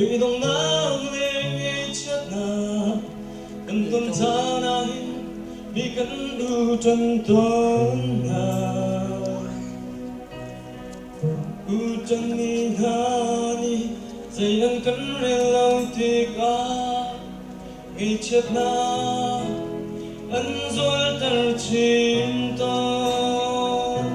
Beidonghnak le ngaihchiatnak kan ton caan ahhin mi kan u ṭan tawn hna. U ṭanmi hna nih zei an kan rel lo tikah ngaihchiatnak an zualter chin tawn.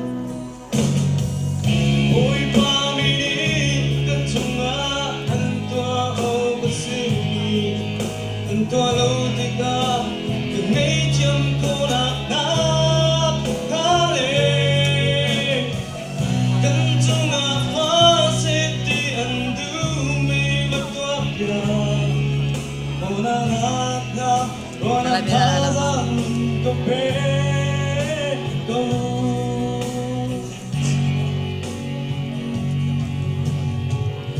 Bawipa mi nih kan cungah an tuah awk a simi an tuah lo tikah kan ngaihthiam khawhnak hna hna le kan cungah tuah seh ti an duhmi va tuahpiak khawhnak hna ruahnak thazaang ka pe ko.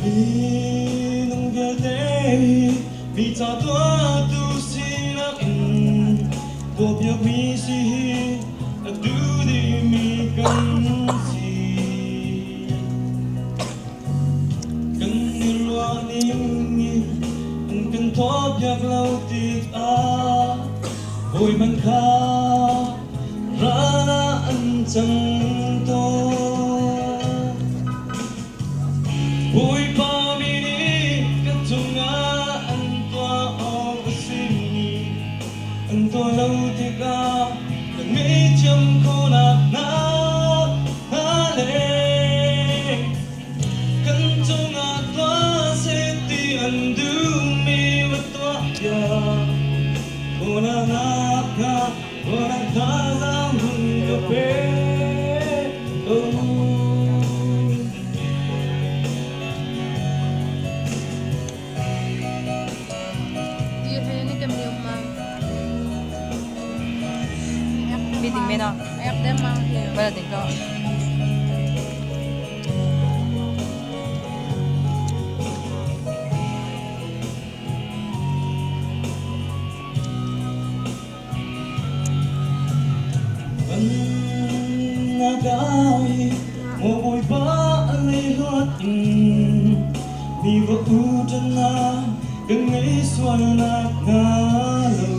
Minung vialte mi ca tuahtu sinak in tuahpiakmi si hi a duh dihmi kan si. Kan i ruah ning in an kan tuahpiak lo tikah hawi hmanh kha ral ah an cang tawn. Bawipa mi nih kan cungah an tuah awk a simi an tuah lo tikah kan ngaihthiam khawhnak hna hna le kan cungah tuah seh ti an duhmi va tuah piak khawhnak hna khawhnak thazaang hun ka pe ko. Meeting men ah. Wala din ko. Kan nagai mo Bawipa a lei luat in mi va u ṭanna kan ngei sualnak hnga lo.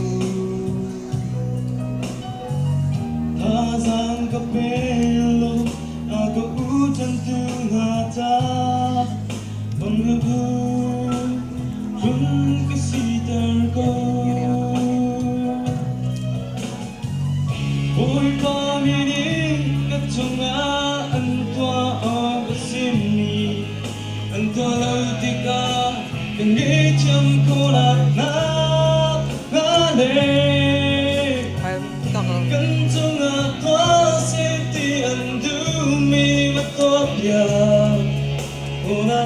Thazaang ka pe law a ka u ṭantu hna ca bang na bu run ka siter ko. Bawipa mi nih ka cungah an tuah awk a simi an tuah lo tikah ka ngaihthiam khawhnak hnga le kan cungah tuah seh ti an duhmi va tuahpiak khawhnak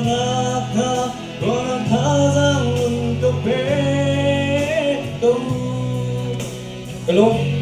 hnga ruahnak thazaang un ka pe ko. Ka lawm.